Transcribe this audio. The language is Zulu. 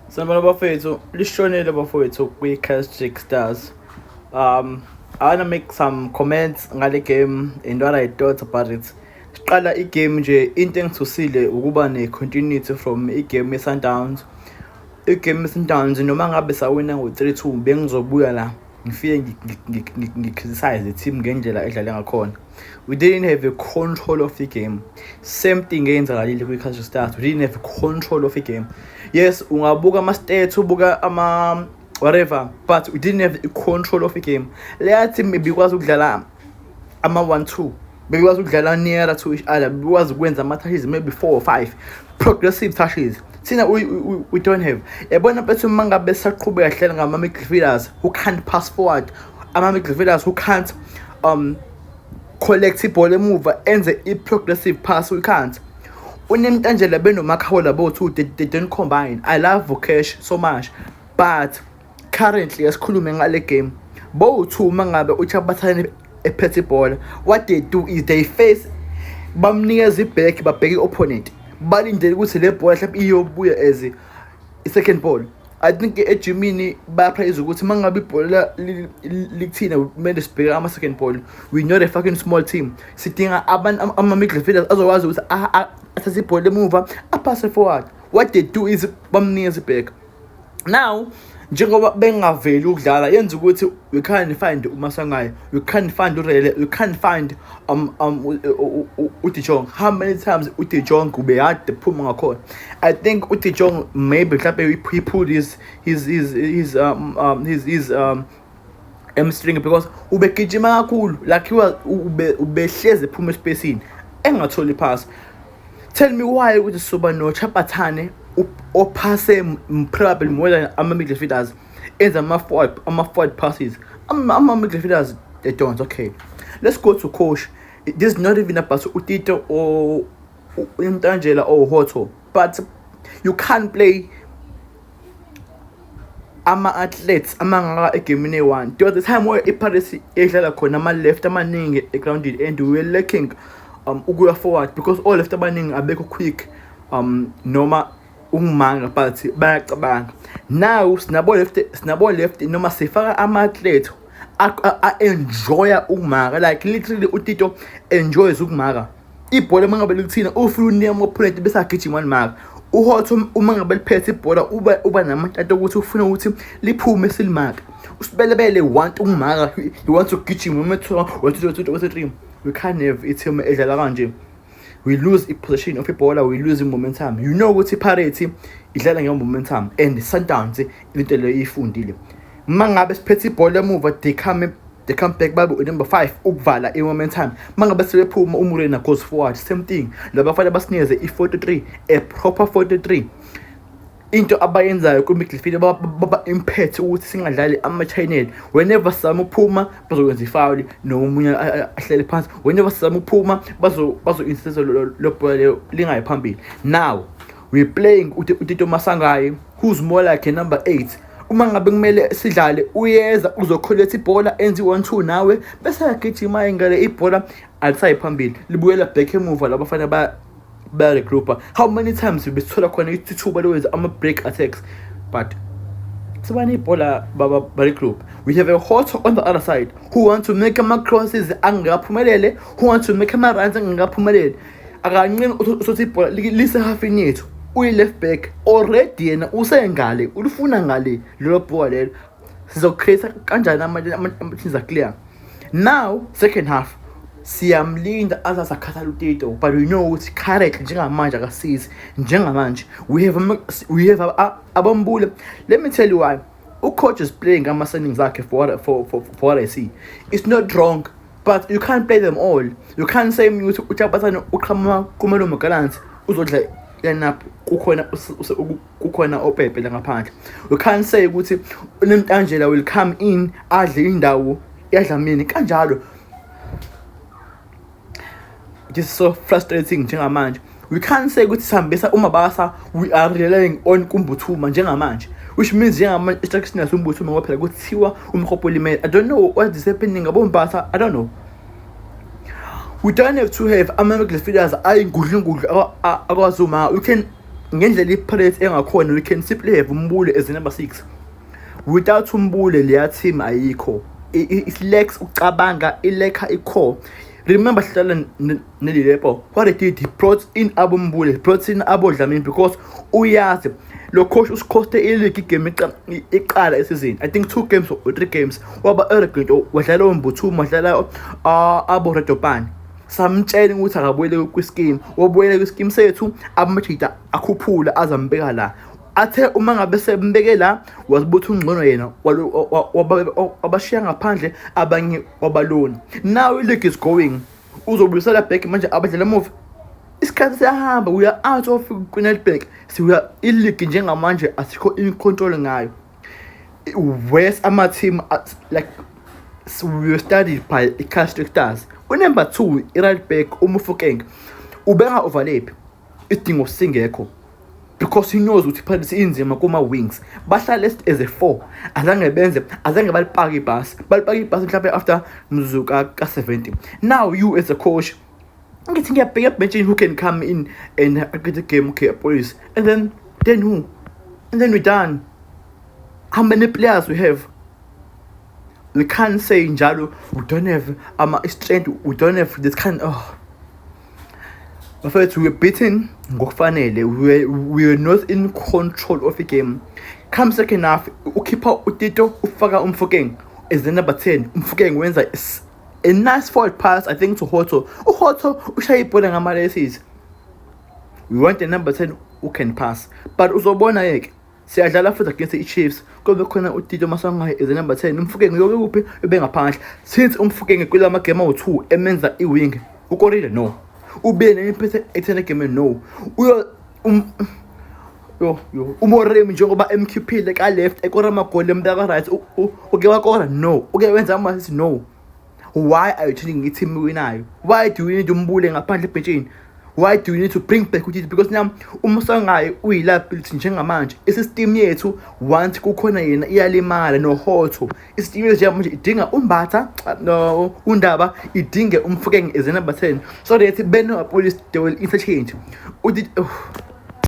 Sanibona bafethu, lishonele bafowethu kwi-Casric Stars. I wanna make some comments ngale game and what I thought about it. Siqala igame nje, into engithusile ukuba ne-continuity from igame ye-Sundowns. Igame ye-Sundowns, noma ngabe sawina ngo-3-2, bengizobuya la ngifike ngi-criticize i-team ngendlela edlale ngakhona. We didn't have a control of the game. Same thing eyenzakalile kwi-Casric Stars. We didn't have control of the game. Yes, ungabuka ama-stats, ubuka ama whatever, but we didn't have control of the game. Leya team ibikwazi ukudlala ama-1-2, bekwazi ukudlala nearer to each other, bekwazi ukwenza ama-touches, maybe four or five progressive touches. Thina we don't have. Yabona mfethu, uma ngabe saqhubeka hlela ngama-midfielders who can't pass forward, ama-midfielders who can't collect ibhola emuva, enze i-progressive pass, we can't. UNemtajela benoMakhaula bo-two, they don't combine. I love Vokesh so much, but currently asikhulume ngale game. Bo-two, uma ngabe uChabathane ephethe ibhola, what they do is they face, bamnikeza i-back, babheke i-opponent, balindele ukuthi le bhola mhlawumbe iyobuya as i-second ball. I think ejimini bayapraise ukuthi uma ngabe ibhola likuthina, kumele sibheke ama-second ball. We not a fucking small team. Sidinga ama-midfielders azokwazi ukuthi athathe ibhola emuva, aphase forward. What they do is bamnikeza i-back. Now njengoba bengaveli ukudlala, yenza ukuthi we can't find uMaswanganyi, we can't find uRele, we can't find uDe Jong. How many times uDe Jong ubekade phuma ngakhona? I think uDe Jong maybe mhlawumbe he pulled his hamstring because ubegijima kakhulu, like he was ubehlezi ephuma espacini engatholi pass. Tell me why ukuthi soba noChapathane ophase probably more than ama-midfielders, enza ama-forward passes. Ama-midfielders, they don't. Okay, let's go to coach. This is not even about uTito or uNtanjela or Hotto, but you can't play ama-athletes amangaka egamini eyi-one. There was a time where iPirates idlala khona ama-left amaningi egroundini and we were lacking ukuya forward because all left abaningi abekho quick noma ukumanga, but bayacabanga. Now sinabo left noma sifaka ama-athlete a-enjoya ukumaka, like literally uTito enjoys ukumaka ibhola. Uma ngabe likuthina, ufuna unika ama-opponent bese agijima limaka. UHotto, uma ngabe liphethe ibhola, uba namatata ukuthi ufuna ukuthi liphume silimaka. USibelebele want ukumaka, he wants to gijima uma ethiwa 1 2 2 2 3. We can't have i-team edlala kanje. We lose i-position of ibhola, we lose i-momentum. You know ukuthi i-Pirates idlala nge-momentum and Sundowns into leyo iyifundile. Uma ngabe siphethe ibhola emuva, they come back, babe number 5 ukuvala i-momentum. Uma ngabe sebephuma, uMurena goes forward, same thing. Laba fanele basinikeze i-43, a proper 43. Into abayenzayo kwi-midfield baba impact ukuthi singadlali ama-channel. Whenever sizama ukuphuma, bazokwenza ifawuli noma omunye ahlele phansi. Whenever sizama ukuphuma, bazo-insista lo bhola leyo lingayi phambili. Now we playing uTito Maswanganyi, who's more like a number 8. Uma ngabe kumele sidlale, uyeza uzokholetha ibhola, enze i-1-2 nawe, bese ayagijima ingale, ibhola alisayi phambili, libuyela back emuva. Labafana bayaregroupa. How many times besithola khona ithuba lokwenza ama-break attacks, but sibane ibhola baregroup. We have a Hotto on the other side who want to make ama-crosses angakaphumelele, who want to make ama-runs angakaphumelele. Akanqeni usothi ibhola lisehafini yethu, uyi-left back already, yena usengale, ulifuna ngale lelo bhola lelo. Sizocreate kanjani ama-teams clear? Now second half siyamlinda aze azakhathala uTito, but we know ukuthi currently njengamanje akasizi. Njengamanje we have abambule. Let me tell you why. Ucoach is playing ama-signings akhe. For what I see, it's not wrong, but you can't play them all. You can't say ukuthi uChapathane uqhamuka kuMarumo Gallants, uzodla lineup kukhona oPepe la ngaphandle. You can't say ukuthi uNemtajela will come in, adle indawo yaDlamini kanjalo. It is so frustrating njengamanje. We can't say ukuthi sihambisa uMabasa, we are relying on kuMbuthuma njengamanje, which means njengamanje i-structure sinaso uMbuthuma ngoba phela kuthiwa uMkhopo ulimele. I don't know what is happening ngaboMbasa, I don't know. We don't have to have ama-midfielders ayingudlungudlu akwazi uma we can Ngendlela i-Pirates engakhona, we can simply have uMbule as a number 6. Without uMbule, leya team ayikho. It lacks ukucabanga, i-lacka i-core. Remember sihlala neLilepo, what he did, he brought in aboMbule, he brought in aboDlamini, because uyazi lo coach usi-coste i-league. I-game iqala isizini, I think two games or three games, waba arrogant, wadlala oMbuthuma, wadlala abo Redopani. Samtshela ukuthi akabuyele kwi-scheme, wabuyela kwi-scheme sethu. Amajita akhuphula azambeka la, athe uma ngabe sembeke la, wazibutha ungcono yena, wabashiya ngaphandle abanye wabalona. Now i-league is going, uzobuyisela back manje abadlala emuva. Isikhathi siyahamba, we are out of kwi-Nedbank, siya i-league. Njengamanje asikho in control ngayo. Whereas ama-team like, so we were studied by i-Casric Stars. U-number 2, i-right back uMofokeng, ubenga overlap isidingo singekho, because he knows ukuthi Pirates inzima kuma-wings. Bahlale as a four, azange benze, azange balipake ibhasi, balipake ibhasi mhlawumbe after mzuzu ka-70. Now you as a coach, ngithi ngiyabheka ebhentshini, who can come in and get the game? Okay, Police, and then who? And then we done. How many players we have? We can't say njalo we don't have strength, we don't have this kind. Oh, bafethu, we were beaten ngokufanele. We were not in control of the game. Come second half, ukhipha uTito, ufaka uMofokeng as the number 10. UMofokeng wenza a nice forward pass, I think, to Hotto. UHotto ushaya ibhola ngama-laces. We want a number 10 who can pass, but uzobona yeke siyadlala futhi against i-Chiefs, kube khona uTito Maswanganyi as a number 10, uMofokeng uyobe kuphi? Ube ngaphandle. Since uMofokeng kula magame awu-2 emenza i-wing, ukorile? No. Ube nemphethe ethena game? No. Uyo yo yo uMoremi, njengoba emkhiphile ka left, ekora amagoli, embeka right, uke wakora? No. Uke wenza ama-assist? No. Why are you changing i-team winayo? Why do you need uMbule ngaphandle ebhentshini? Why do you need to bring back uTito? Because now uMaswanganyi uyi-liability njengamanje. I-system yethu, once kukhona yena, iyalimala noHotto. I-system yethu njengamanje idinga uMbatha, no, uNdaba, idinge uMofokeng as a number 10, so that beno Appollis, they will interchange. Uthi, oh.